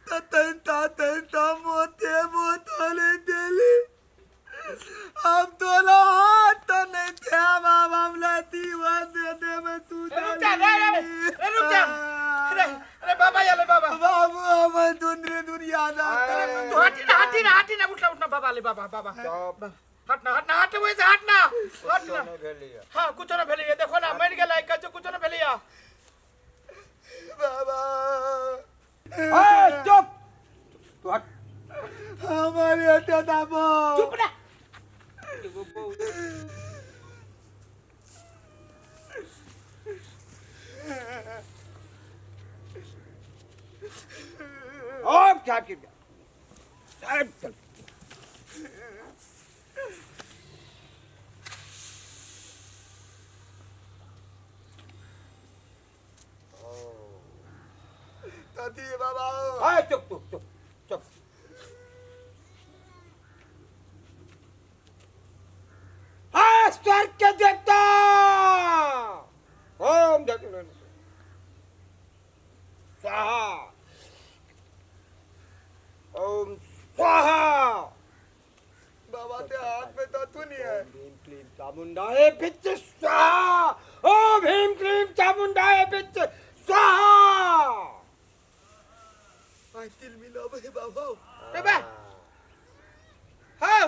तऽ तैनता तैनता मोते मोतले देली। हम तोरा हाथ तऽ नहीं देब, आब हमरा जीवन दे देबे तू। रुक जा रे रे रे, रुक जा रे। अरे बाबा आले बाबा। बाबू हमर दुनिया दुनिया ना। अरे तू हटी ना, हटी ना, हटी ना, उठना उठना बाबा ले बाबा बाबा। चुप। हटना हटना, हट वही से, हटना हटना। कुछो नहीं भेलिया। हाँ, कुछो ना भेलिया, देखो ना मर गेलै, कछो कुछो ना भेलिया। बाबा। ए चुप, तू हट। हमारे हटे दाबो। चुप ना। और क्या की साहब चल। कथी बाबा? ए चुप चुप चुप चुप। हाँ, स्वर्ग के देवता ओम जय स्वाहा, ओम स्वाहा। बाबा ते हाथ में तो तू नहीं है। ओम भीम क्लीम चामुंडाए पिच स्वाहा, ओम भीम क्लीम चामुंडाए पिच स्वाहा। आई तिल मिलो बे बाबा। रे बा हाँ।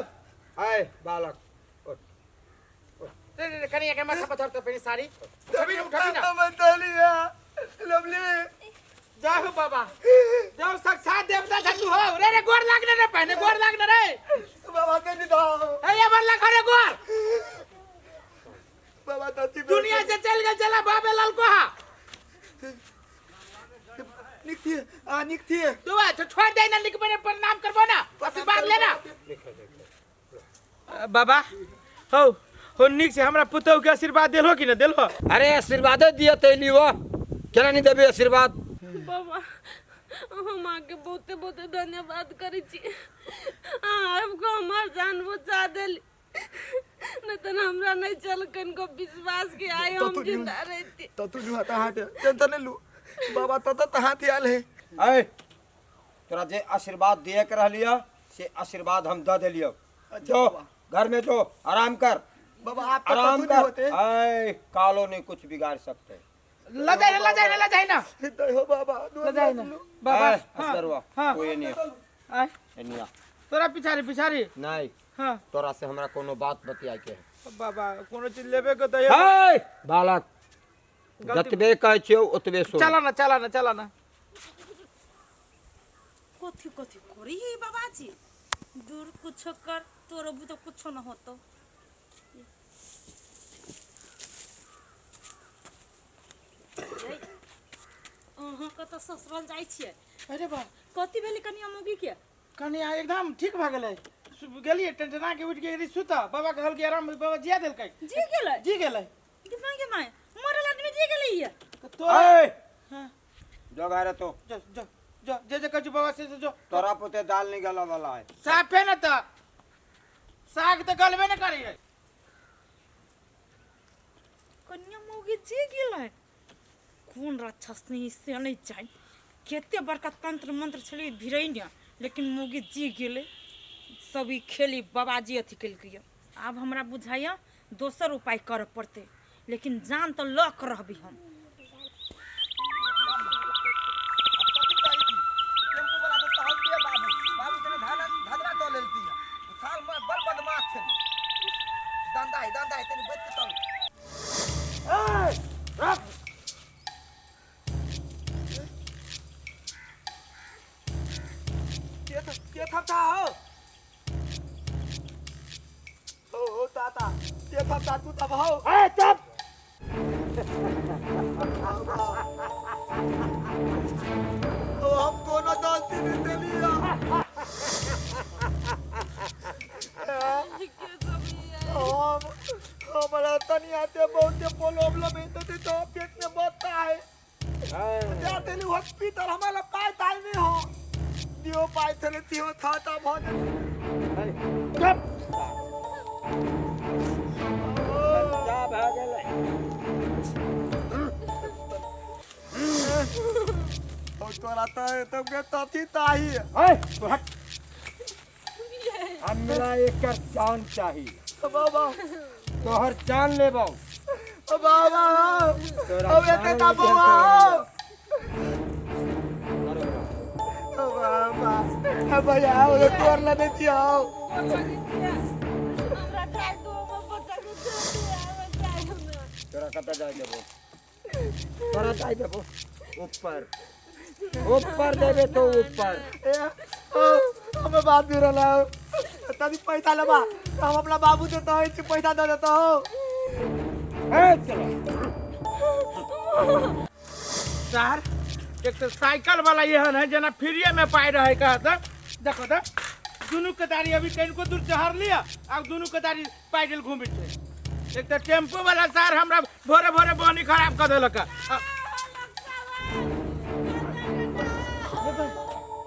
आए बालक, उठ। रे रे रे, कनिया के माथा पर धरते पहले साड़ी उठबी ना, उठबी ना। हमर तलिया लवली। जाओ बाबा जाओ, साक्षात देवता छतु हो रे। रे गोर लागने रे, पहले गोर लागने रे। बाबा ते नहीं दाओ। ए ये मर लखो रे गोर। बाबा तती दुनिया से चल गए, चला बाबे लाल को हा। निक थी आ, निक थी। तू आ तो छोड़ दे ना, निक बने प्रणाम करबो ना, आशीर्वाद लेना। देखे देखे। बाबा हो हो, निक से हमरा पुतहु के आशीर्वाद देलो कि न देलो? अरे आशीर्वादे दिया तैली वो, केना नहीं देबे आशीर्वाद? बाबा, हम अहाँके बहुते बहुते धन्यवाद करै छी। अहाँ आबि कऽ हमर जान बचा देली, नहीं तऽ हमरा नहीं चल कनिको विश्वास कि आइ हम तो जिंदा रहिती। तो तू जो हाथ हाथ टेंशन नहीं लू बाबा, तो तो हाथ आयल है। ऐ तोरा जे आशीर्वाद दिए के रहलिया से आशीर्वाद हम दे देलियो। अच्छा। जो बाबा। घर में जो आराम कर। बाबा आप तो आराम कथू कर। नहीं होते। ऐ कालो नहीं कुछ बिगाड़ सकते। ल जाए ल जाए ल जाए ना। दे हो बाबा। ल जाए ना बाबा। ऐ, हाँ, असगरवा, हाँ। कोई नहीं। आय। एनिया। तोरा पिछाड़ी पिछाड़ी। नहीं। हाँ। तोरा से हमरा कोनो बात बतियाए के है। बाबा, कोनो चीज लेबे के तऽ हे बालक, गलती- जतबे कहै छियौ ओतबे सुन। चला ना, चला ना, चला ना। कथी कथी करी ही बाबाजी? दूर कुछो कर, तोरो भी तो कुछो न होतो। अहाँ कतऽ ससुराल जाइ छियै? अरे बा। कथी भेलै कनिया मौगी के? कनिया एकदम ठीक भऽ गेलै। गेलियै टेंटना के उठि गेली सुतऽ, बाबा कहलकै आराम, बाबा जिया देलकै। जी गेलै? जी गेलै। गे माय गे माय, मरल आदमी जी गेलै ये? तऽ तोरा ऐ हाँ। जो घरे तो। जो जो जो, जे जे कहै छौ बाबा से से जो। तोरा पुते दाल निकाला वाला है। साफे न तऽ साग तऽ गलबे ने करियै। कनिया मौगी जी गेलै, कोन राक्षस नहीं से नहीं जान, कते बड़का तंत्र मंत्र छलै भिरैने, लेकिन मौगी जी गेलै। सब ई खेली बाबाजी अथी केलकै। आब हमरा बुझाइया दोसर उपाय करऽ पड़तै, लेकिन जान तऽ लऽ कऽ रहबै हम। टेम्पू वाला के कहल दिया बाबू, बाबू तने धान धदरा दऽ लेलती है। साल में बड़ बदमाश छै। दंदा है, दंदा है, तनी बैठ के चल। के था, के था था हो? हो हो ताता, के था था तू तब हो? ए चुप। तो हम कोनो गलती नहीं देलिया। हम हमारा तनी आते बहुते प्रॉब्लम है तो तो पेट में बसता है। जाते नहीं हॉस्पिटल, हमारा पाए ताई नहीं हो दियो पाए थे दियो था ता बहुत। चुप, जा भऽ गेलै। और तोरा तो तो के तथी ताही ए तू हट। हमरा एकर जान चाहिए। बाबा तोहर जान लेबो। बाबा तोरा अब एते जान ता लेके बौआ अरे बाबा अब भैया वो तोर ला दे दियो। हमरा जाय दो, हमर बच्चा के छोड़ दिया, हमरा जाय हमरा। तोरा कतऽ जाय देबो? तोरा जाय देबो ऊपर, ऊपर देबे तो ऊपर। ए हमें बात भी रहला तभी पैसा लेबा हम अपना बाबू देता है पैसा दे देता हो। ए चलो सर एक तो साइकिल वाला एहन है जेना फ्रीए में पाइ रहे कहत। देखो तो दुनू कतारी अभी कनिको दूर चढ़ लिया आ दुनू कतारी पैदल घूमै छै। एक तो टेम्पो वाला सर हमरा भोरे भोरे बनी खराब कर देलक।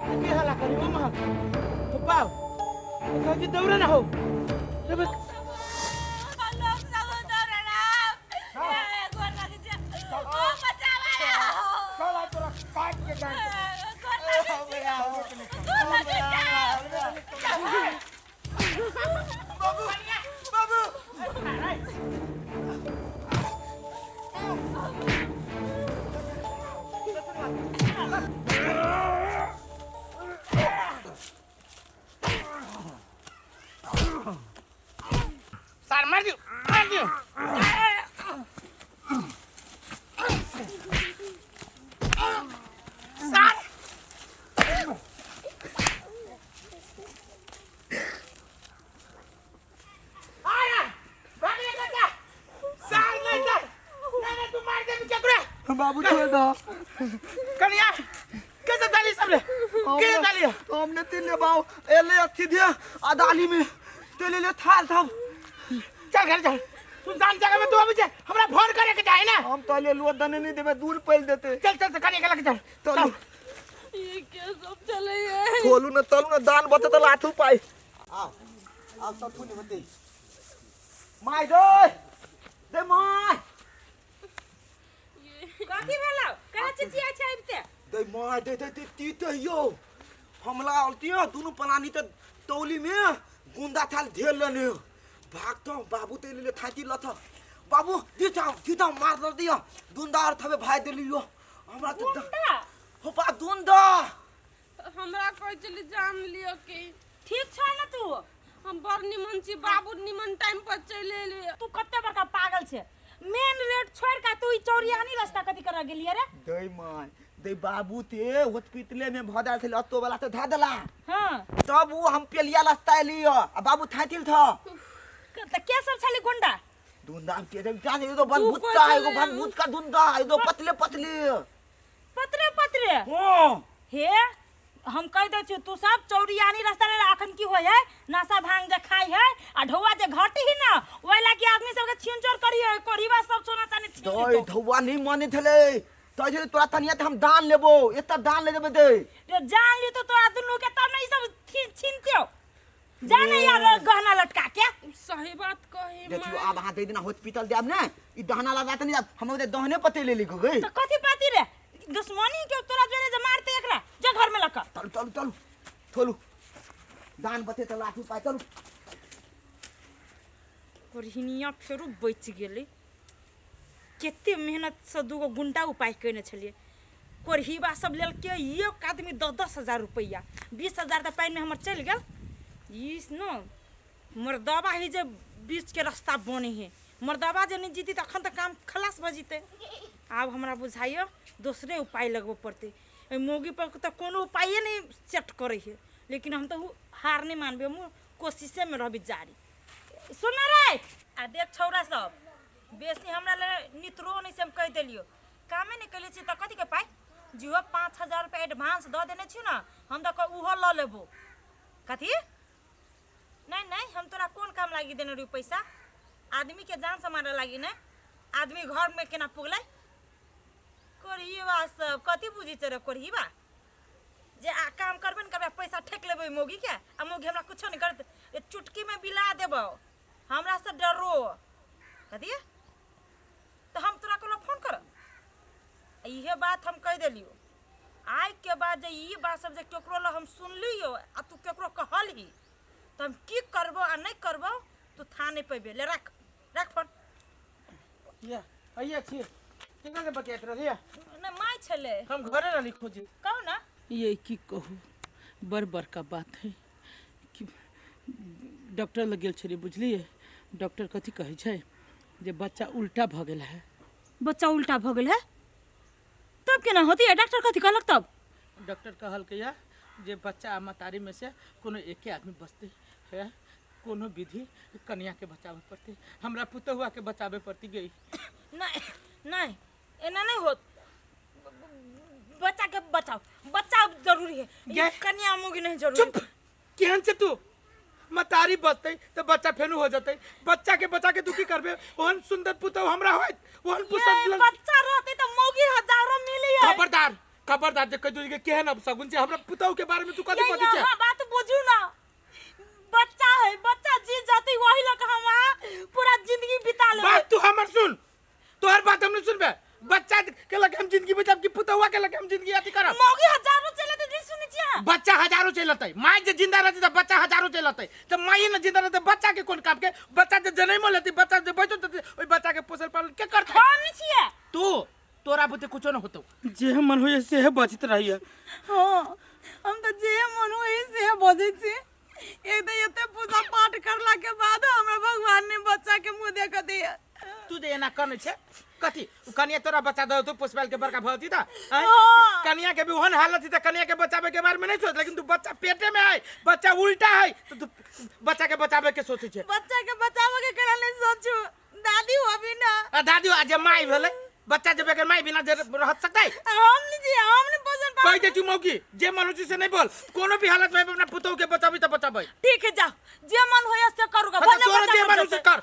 की हल्ला करी ओ महक तो पाओ कह कि दौड़े ना हो रे बे। लोग सब दौड़े ना। ए, गोर लागे छै। ओ, बचावा। चल आ तोरा काट के डाल। गोर लागे छै। गोर लागे छै। बाबू बाबू सर मार दियो मार दियो। सर आया भाग ले बेटा। सर नहीं सर नहीं नहीं तू मार दे केकरा। बाबू छोड़ दो। कनिया कैसे डाली सबले कैसे डाली? हमने तीन ले बाऊ एले अथी दिया अदाली में ते ले थाल था। चल घर चल सुनसान जगह में तू अभी छे हमरा फोन करे के चाही ना। हम तो ले लुआ दने नहीं देबे दूर पैल देते। चल चल कनिया के लगे चल चलू। ये क्या सब चले है? खोलू ना तलू ना दान बते तो लाठू पाई। आओ आओ सब थूनी होते my दे दे my. कथी भेलौ? केना चिचिया छै आबिते? दे my they दे दे ती ते यो हमला आलतियो दुनु पलानी त तौली में गुंदा थाल धेल लेने भाग तो बाबू ते ले थाती लथ बाबू दी जाओ मार ल दियो दुंदा और थबे भाई देलियो हमरा तो गुंडा? हो बा दुंदा हमरा कहै छली जान लियो कि ठीक छै ना तू? हम बड़ निमन छी बाबू, निमन टाइम पर चलि एलियै। तू कते बड़का पागल छै, मेन रोड छोड़ के तू ई चौरियानी रास्ता कथी करऽ गेलियै रे? दे my they बाबू ते हॉस्पिटले में भदाल छले अतो वाला ते धा देला। हां तब वो हम पेलिया रास्ता एलियो आ बाबू थातिल था। त के सब छली गुंडा? दुंदा के दे जान एगो बनभूत का एगो बनभूत का दुंदा एगो पतले पतले पतले पतले। हां हे हम कह दै छियौ तू सब चौरियानी रास्ता ले अखन की होय है नशा भांग जे खाइ है आ ढौआ जे घटी ही ना ओइ लागी आदमी सब के छीन चोर करी है कोरीबा सब सोना चानी छीन दई लेतौ। ढौआ नहीं माने थले तै छले तोरा तनिया ते हम दान लेबो एता दान ले देबे दे। रे जान ली तो तोरा दुनू के तब ने ई सब छीनतियौ। जाने यार गहना लटका के। सही बात कही देखियो आब अहाँ दे दिना हॉस्पिटल देब ने ई दहना लगा त नहीं हम ओते दहने पते ले ली गई। तो कथी पाती रे दुश्मनी के तोरा जोरे जे मारते एकरा जे घर में लका। चलू चलू चलू थोलू दान बते त लाठी पाइ चलू। कोरहिनिया फेरू बचि गेलै। कते मेहनत से दूगो गुंडा उपाय कयने छलियै। कोरहिबा सब लेलकै एक आदमी 10-10 हजार रुपैआ 20,000 तऽ पानिमे हमर चलि गेल। ई न मर्दबा ही जे बीच के रास्ता बने है, मर्दबा जे नहीं जीती तऽ अखन तऽ काम खलास भऽ जेतै। आब हमरा बुझाइए दोसरे उपाय लगबऽ पड़तै। एहि मौगी पर तऽ कोनो उपाये नहि सेट करै है, लेकिन हम तऽ हार नहि मानबै, हम कोशिशेमे रहबै जारी। सुन रे आ देख छौड़ा सब बेसी हमरा ले नितरो नहि से हम कहि देलियौ, कामे नहि कयले छी तऽ कथीके पाइ। जिहो 5,000 रुपैआ एडवांस दऽ देने छी ने हम तऽ ओहो लऽ लेबो। कथी? नहीं नहीं हम तोरा कोन काम लागी देने रही पैसा? आदमी के जान से मारे लागी नहीं, आदमी घर में केना पुगलै। कोरहीबा सब कथी बुझी छै रे कोरहीबा? जे आ काम करबे ने करबै पैसा ठेक लेबै मौगी के आ मौगी हमरा कुछो नहीं करत, चुटकी में बिला देबौ, हमरा से डरो। कथी? तो हम तोरा कोनो फोन करब? इहे बात हम कहि देलियौ। आइ के बाद जे ई बात सब जे केकरो लग हम सुनलियो आ तू केकरो कहलही तऽ हम की करबो आ नहि करबो तू था नहि पेबे। ले राख, राख फोन। या अइया छी, केकरा से बतियाइत रहलियै? नहि, माय छलै। हम घरे रहली खोजी। कहू ना। ये की कहू, बड़ बड़का बात है कि डॉक्टर लग गेल छलियै, बुझलियै? डॉक्टर कथी कहै छै जे बच्चा उल्टा भऽ गेल है। बच्चा उल्टा भऽ गेल है तब केना होती है? डॉक्टर कथी कहलक तब? डॉक्टर कहलकै या जे बच्चा आ महतारी में से कोनो एके आदमी बचतै है, कोनो विधि कनिया के बचावे पड़तै, हमरा पुतहुआ के बचावे पड़तै गई। नहीं नहीं, एना नहीं होत। बच्चा के बचाओ, बच्चा जरूरी है। गे। कन्या मुगी नहीं जरूरी। चुप, केहन छै तू? मतारी बचतै तऽ बच्चा फेनु हो जतै। बच्चा के बचा के तू की करबे? ओहन सुंदर पुतहु हमरा होइत, ओहन ये पुतहु। बच्चा रहते तो मौगी हजारों मिली है। खबरदार, खबरदार जे कहि दू के केहन अब सगुन छै। हमरा पुतहु के बारे में तू कथी ये बजै छै? यहाँ बात बुझू ना, बच्चा है, बच्चा जी जाते वही लोग हम वहाँ पूरा जिंदगी बिता लेबै। बात तू हमर सुन, तोहर बात हम नहीं सुनबे। बच्चा के लगे हम जिंदगी बिताब कि पुतहुआ के लगे हम जिंदगी अथी करब? मौगी हजारों चले तो नहीं सुनै छियै अहाँ। बच्चा हजारों चलतै, माय जे जिंदा रहतै तऽ बच्चा हजारों चलतै, तऽ माय ने जिंदा रहतै बच्चा के कोन काम के? बच्चा जे जनमो लेतै, बच्चा जे बैठो देतै, ओहि बच्चा के पोसल पालन के करतै? हम नहीं छियै। तू तोरा बुते कुछो न होतौ। जे मन होइए सेहे बजैत रहैए। हाँ, हम तऽ जे मन होइए से बजै छी। एक तऽ एते पूजा पाठ करला के बाद हमरा भगवान ने बच्चा के मुँह देख दिया। तू जे एना कनै छै कथी? उ कनिया तोरा बच्चा दऽ तू पोसबाल के बड़का भऽ जैता, आँय? हाँ। कनिया के भी ओहन हालत है तऽ कनिया के बचावे के बारे में नहीं सोच, लेकिन तू बच्चा पेटे में है, बच्चा उल्टा है तो तू बच्चा के बचावे के सोचै छै। बच्चा के बचावे के करा नहीं सोचू, दादी हो अभी ना। आ दादी आ जे माई भेलै, बच्चा जे बगैर माई बिना जे रह सकतै? हम नहीं जी, हम नहीं पोषण पालन। कहि दे तू मौकी, जे मन होइ छै से नहीं बोल। कोनो भी हालत में अपना पुतहु के बचाबी तऽ बचाबै। ठीक है, जाओ, जे मन होय से करूगा। अच्छा, भले तोरा बच्चा जे मर मन होइ से जेतै। कर।